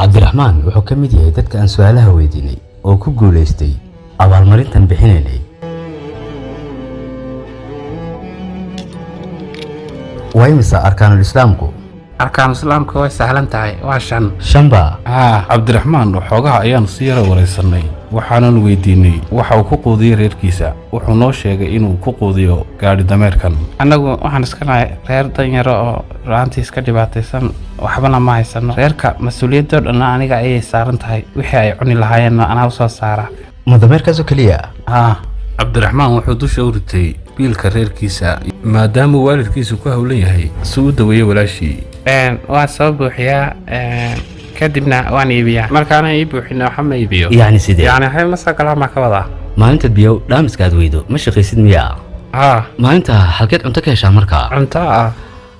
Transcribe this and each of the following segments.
Cabdiraxmaan wuxuu ka mid yahay dadka aan su'aalaha weydiinay oo ku guulaystay abaalmarintan bixinaynay. Waa imisa arkaanul islaamku? Arkaanu islaamka way sahlan tahay, waa 5. Shanba? Haa. Cabdiraxmaan waxoogaha ayaannu si yara waraysannay, waxaanan weydiinay waxa uu ku quudiyey reerkiisa. Wuxuu noo sheegay inuu ku quudiyo gaadhi dameerkan. Annagu waxaan iska nahay reer danyaro oo ru'aantii iska dhibaataysan, waxbana ma haysano. Reerka mas-uuliyaddoo dhanna aniga ayay saaran tahay, wixii ay cuni lahaayeenna anaa usoo saara. Ma dameerkaasoo keliya? Haa. Cabdiraxmaan wuxuu dusha u ritay biilka reerkiisa maadaamuu waalidkiisu ku howlan yahay si u daweeyey walaashii. Waan soo buuxiyaa, kadibna waan iibiyaa. Markaana ii buuxina waxa ma iibiyo. Yacni sidee? Yacni waxba ma soo galaan baa ka wadaa. Maalintaad biyo dhaamiska aad weydo ma shaqaysid miyaa? Haa. Maalinta halkeed cunto ka heshaa markaa? Cunto ah.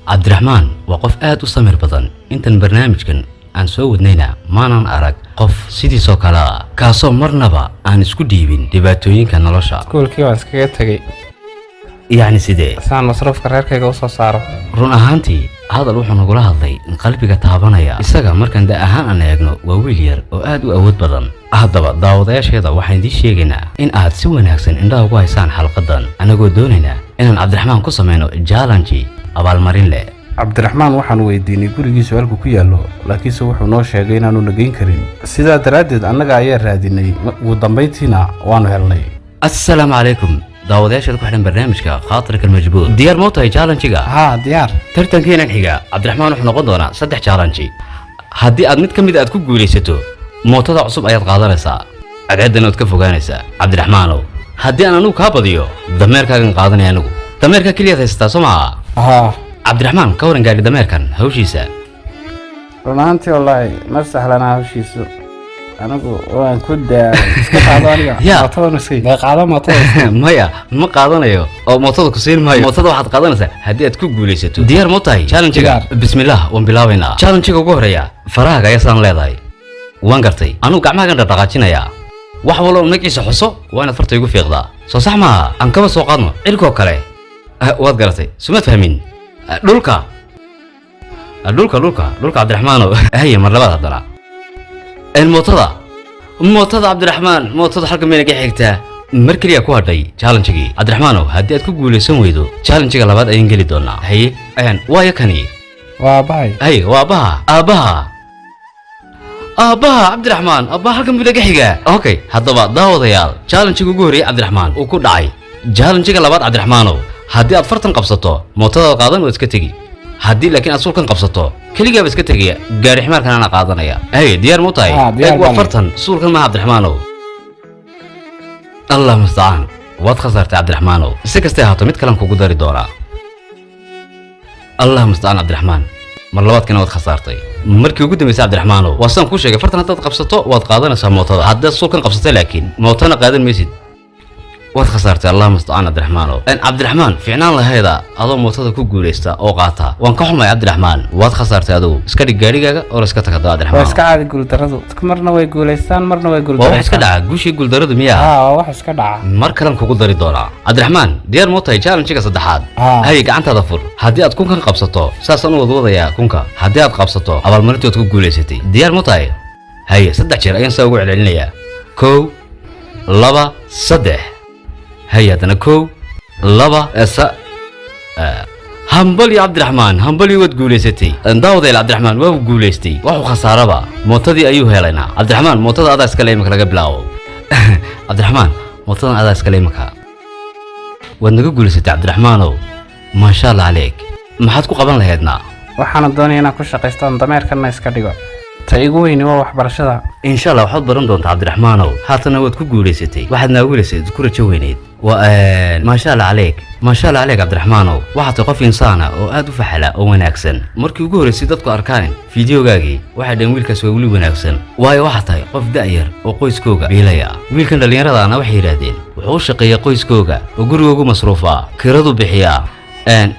Cabdiraxmaan waa qof aad u samir badan. Intan barnaamijkan aan soo wadnayna maanan arag qof sidiisoo kale ah, kaasoo marnaba aan isku dhiibin dhibaatooyinka nolosha. Iskuulkii waan iskaga tegey. Yacni sidee? Saan masruufka reerkayga usoo saaro. Run ahaantii hadal wuxuu nagula hadlay qalbiga taabanaya. Isaga markaan da ahaan aan eegno waa wiil yar oo aad u awood badan. Haddaba daawadayaasheeda waxaan idiin sheegaynaa in aad si wanaagsan indhaha ugu haysaan xalqadan, annagoo doonaynaa inaan Cabdiraxmaan ku samayno challenge abaalmarin leh. Cabdiraxmaan waxaanu weydiinay gurigiisu halku ku yaallo, laakiinse wuxuu noo sheegay inaanu nageyn karin. Sidaa daraaddeed annaga ayaa raadinay, ugu dambayntiina waanu helnay. Assalaamu calaykum daawadayaasheeda ku xidhan barnaamijka Khaatirka Almajbuur. Diyaar moo tahay challenge-ga? Haa, diyaar. Tartankeenan xiga Cabdiraxmaan wuxuu noqon doonaa 3 challenge. Haddii aad mid ka mid aad ku guulaysato, mootada cusub ayaad qaadanaysaa, cadceeddana waad ka fogaanaysaa. Cabdiraxmaanow, haddii aan anugu kaa badiyo dameerkaagan qaadanaya. Anigu dameerkaa keliyaad haysataa, soo maaha? Haa. Cabdiraxmaan, ka waran gaadhi dameerkan hawshiisa? Run ahaantii wallaahi ma sahlana hawshiisu. Anigu waan ku daalay. Iska qaado aniga. Ya. Mootadan iska iib. Qaado mootada. Maya, ma qaadanayo oo mootada ku siin maayo. Mootada waxaad qaadanaysaa haddii aad ku guulaysato. Diyaar ma tahay challenge-ga? Diyaar. Bismillaah, waan bilaabaynaa. Challenge-ga ugu horeeya, farahaaga ayaa saan leedahay. Waan gartay, anugu gacmahagan dhaqdhaqaajinayaa. Wax walba oo magaciisa xuso waa inaad farta igu fiiqdaa, soo sax maaha? Aan kaba soo qaadno cirkoo kale. Waad garatay, sumaad fahmin? Dhulka, dhulka, dhulka, dhulka, Cabdiraxmaanow. Haye, mar labaad haddana. Mootada, mootada, Cabdiraxmaan, mootada halka mayna ka xigtaa? Mar keliya ku hadhay challenge-gii. Cabdiraxmaanow, haddii aad ku guulaysan weydo challenge-ga labaad ayaan geli doonaa. Haye, waayo kani? Waa bahay. Haye, waa aabbaha, aabbaha, aabbaha. Cabdiraxmaan, aabbaha halkan buu naga xigaa. Okay, haddaba daawadayaal, challenge-ga ugu horreeyay Cabdiraxmaan uu ku dhacay. Challenge-ga labaad, Cabdiraxmaanow, haddii aad fartan qabsato mootadaad qaadan oo iska tegi. Haddii laakiin aad suulkan qabsato keligaaba iska tegaya, gaari ximaarkan ana qaadanaya. Haye, diyaar ma u tahay? Haa, diyaar Eeg, waa baan. Fartan suulkan maaha, Cabdiraxmaanow. Allah mustacaan, waad khasaartay Cabdiraxmaanow. Si kastay ahaato mid kalan kugu dari doonaa. Allah mustacaan, Cabdiraxmaan, mar labaadkana waad khasaartay. Markii ugu dambeysay, Cabdiraxmaanow, waa sidaan kuu sheegay: fartan haddaad qabsato waad qaadanaysaa mootada. Haddaad suulkan qabsatay laakiin mootana qaadan maysid, waad khasaartay. Allah mustacaan, Cabdiraxmaanow. Cabdiraxmaan, fiicnaan lahayda adoo mootada ku guulaysta oo qaata. Waan ka xumay, Cabdiraxmaan, waad khasaartay. Adigu iska dhig gaarigaaga oo la iska tag haddaba. Waa Cabdiraxmaan, iska caadi guuldaradu. Dadku marna way guulaystaan, marna way waa wax iska guuldareystaan. dhaca guushii guuldaradu miyaa? Haa, waa wax iska dhaca. Mar kalan kugu dari doonaa. Cabdiraxmaan, diyaar moo tahay challenge-ga saddexaad? Haa. Haye, gacantaada fur. Haddii aad kunkan qabsato, saasaan u wadwadayaa kunka, haddii aad qabsato abaalmarintii waad ku guulaysatay. Diyaar moo tahay? Haye, 3 jeer ayaan saa ugu celcelinayaa: 1, 2, 3. Haye, haddana 1, 2, sa. Hambalyo Cabdiraxmaan, hambalyo, waad guulaysatay. Daawadayaal, Cabdiraxmaan waa guulaystay. Waxuu khasaaraba mootadii ayuu helaynaa. Cabdiraxmaan, mootada adaa iskale imika laga bilaabo. Cabdiraxmaan, mootadan adaa iskale imika. Waad naga guulaysatay, Cabdiraxmaanow, maasha Allah caleyk. Maxaad ku qaban lahaydna? Waxaana doonaya inaan ku shaqaysto oon dameerkanna iska dhigo. Ta igu weyni waa waxbarashada. Insha Allah waxaad baran doontaa, Cabdiraxmaanow. Haatana waad ku guulaysatay, waxaad naawilaysay ku rajo weyneyd. Waa maasha Allah caleyk, maasha Allah caleyk, Cabdiraxmaanow. Waxaad tahay qof insaana oo aad u faxala oo wanaagsan. Markii ugu horreysay dadku arkaan fiidiyogaagii waxay dhaheen wiilkaas waa weli wanaagsan, waayo waxaad tahay qof da'yar oo qoyskooga biilaya. Wiilkan dhallinyaradaana waxay yidhaahdeen wuxuu u shaqeeyaa qoyskooga oo gurigoogu masruufaa, kiradu bixiyaa.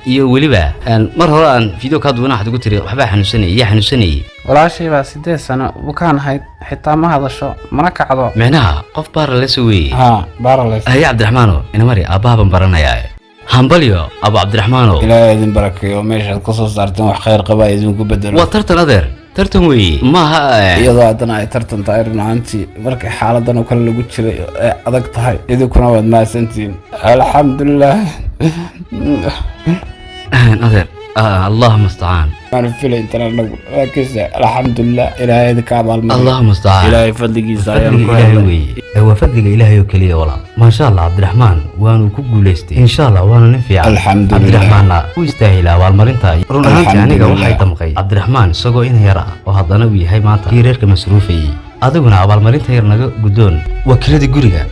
Iyo weliba mar hore aan video kaa duwana waxaad ugu tiri waxbaa xanuunsanayay iyo xanuunsanayay. Walaashay baa 8 sano bukaan ahayd, xitaa ma hadasho mana kacdo. Micnaha qof baara la soo weeyey. Haa, baarales. Haye Cabdiraxmaano, inamari, aabbaha baan baranayaa. Hambalyo, abu Cabdiraxmaano. Ilaahay idin barakeeyo, meeshaad ka soo saarteen wax khayr qaba idinku bedelo. Waa tartan, adeer. Tartan weeye, maaha Iyadoo haddana ay tartan tahay, run ahaantii markii xaaladan oo kale lagu jiray ee adag tahay, idinkuna waad mahadsantihiin. Alxamdulilah. Adeer, allahuma mustacaan. Waan filay intan anagu, laakiinse alxamdulilah, Ilaahay idinka abaalmariyo. Allahuma mustacaan. Ilaahay fadligiisa ayaan Fadliga ku Ilaahay helnay. weeye. Waa fadliga Ilaahay oo keliya, walaal. Maasha Allah, Cabdiraxmaan waanu ku guulaystay, insha Allah, waana nin fiican. Alxamdulilah. Cabdiraxmaanna u istaahila abaalmarinta. Run ahaantii aniga Alxamdulilah. waxay damqay Cabdiraxmaan isagoo in yar ah oo haddana uu yahay maanta kii reerka masruufayey. Adiguna abaalmarinta yar naga guddoon. Waa kiradii guriga,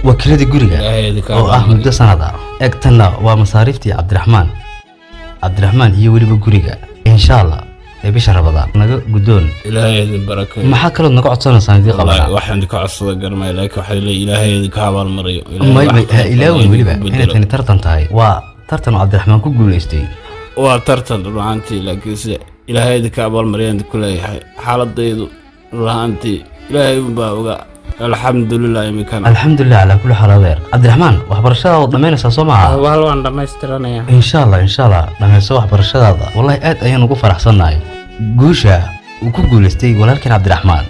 waa kiradii guriga Ilaahay idinka oo ah abaalmariyo. muddo sanad ah. Egtanna waa masaariiftii Cabdiraxmaan, Cabdiraxmaan iyo weliba guriga, insha Allah, ee bisha Rabadaan naga guddoon. Ilaahay idin barakeeyo. Maxaa kalood naga codsanaysaan idii Wallaahi, qabanaa? waxaan idinka codsada garmay, laakiin waxaa leeyahay Ilaahay idinka abaalmariyo. Ilaahay May wax may, ha khayr badan ilaawin idinku weliba inay bedelo. tani tartan tahay. Waa tartan oo Cabdiraxmaan ku guulaystay. Waa tartan run ahaantii, laakiinse Ilaahay idinka abaalmariyaan idinku leeyahay. Xaaladaydu run ahaantii Ilaahay unbaa ogaa. Alxamdulilah iminkana. Alxamdulilah calaa kulli xaal. Adeer Cabdiraxmaan, waxbarashadaada waad dhammaynaysaa, soo maaha? Wal waan dhammaystiranayaa. Insha Allah, insha Allah, dhammayso waxbarashadaada. Wallahi aad ayaan ugu faraxsannahay guusha uu ku guulaystay walaalkeen Cabdiraxmaan.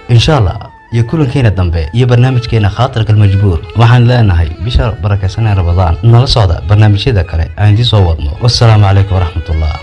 Insha Allah, iyo kulankeena dambe iyo barnaamijkeena Khaatirka Almajbuur, waxaan leenahay bisha barakaysanee Ramadaan nala socda barnaamijyada kale aan idiin soo wadno. Wassalaamu calaykum waraxmatullah.